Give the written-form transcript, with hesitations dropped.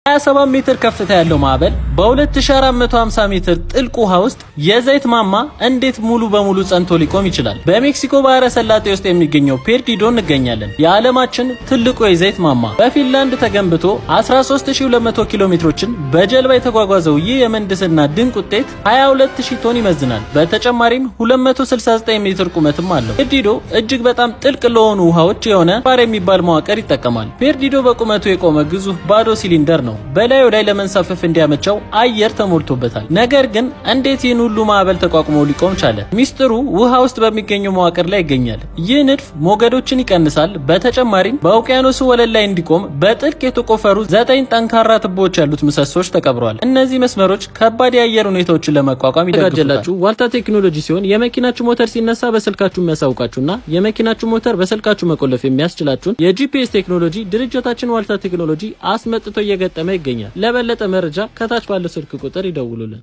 27 ሜትር ከፍታ ያለው ማዕበል በ2450 ሜትር ጥልቅ ውሃ ውስጥ የዘይት ማማ እንዴት ሙሉ በሙሉ ጸንቶ ሊቆም ይችላል? በሜክሲኮ ባህረ ሰላጤ ውስጥ የሚገኘው ፔርዲዶ እንገኛለን። የዓለማችን ትልቁ የዘይት ማማ በፊንላንድ ተገንብቶ 13200 ኪሎ ሜትሮችን በጀልባ የተጓጓዘው ይህ የምህንድስና ድንቅ ውጤት 22000 ቶን ይመዝናል። በተጨማሪም 269 ሜትር ቁመትም አለው። ፔርዲዶ እጅግ በጣም ጥልቅ ለሆኑ ውሃዎች የሆነ spar የሚባል መዋቅር ይጠቀማል። ፔርዲዶ በቁመቱ የቆመ ግዙፍ ባዶ ሲሊንደር ነው። በላዩ ላይ ለመንሳፈፍ እንዲያመቸው አየር ተሞልቶበታል። ነገር ግን እንዴት ይህን ሁሉ ማዕበል ተቋቁሞ ሊቆም ቻለ? ሚስጥሩ ውሃ ውስጥ በሚገኘው መዋቅር ላይ ይገኛል። ይህ ንድፍ ሞገዶችን ይቀንሳል። በተጨማሪም በውቅያኖሱ ወለል ላይ እንዲቆም በጥልቅ የተቆፈሩ 9 ጠንካራ ትቦዎች ያሉት ምሰሶች ተቀብረዋል። እነዚህ መስመሮች ከባድ የአየር ሁኔታዎችን ለመቋቋም ይደግፉታል። ዋልታ ቴክኖሎጂ ሲሆን የመኪናችሁ ሞተር ሲነሳ በስልካችሁ የሚያሳውቃችሁና የመኪናችሁ ሞተር በስልካችሁ መቆለፍ የሚያስችላችሁን የ GPS ቴክኖሎጂ ድርጅታችን ዋልታ ቴክኖሎጂ አስመጥቶ እየገጠመ ይገኛል። ለበለጠ መረጃ ከታች ባለው ስልክ ቁጥር ይደውሉልን።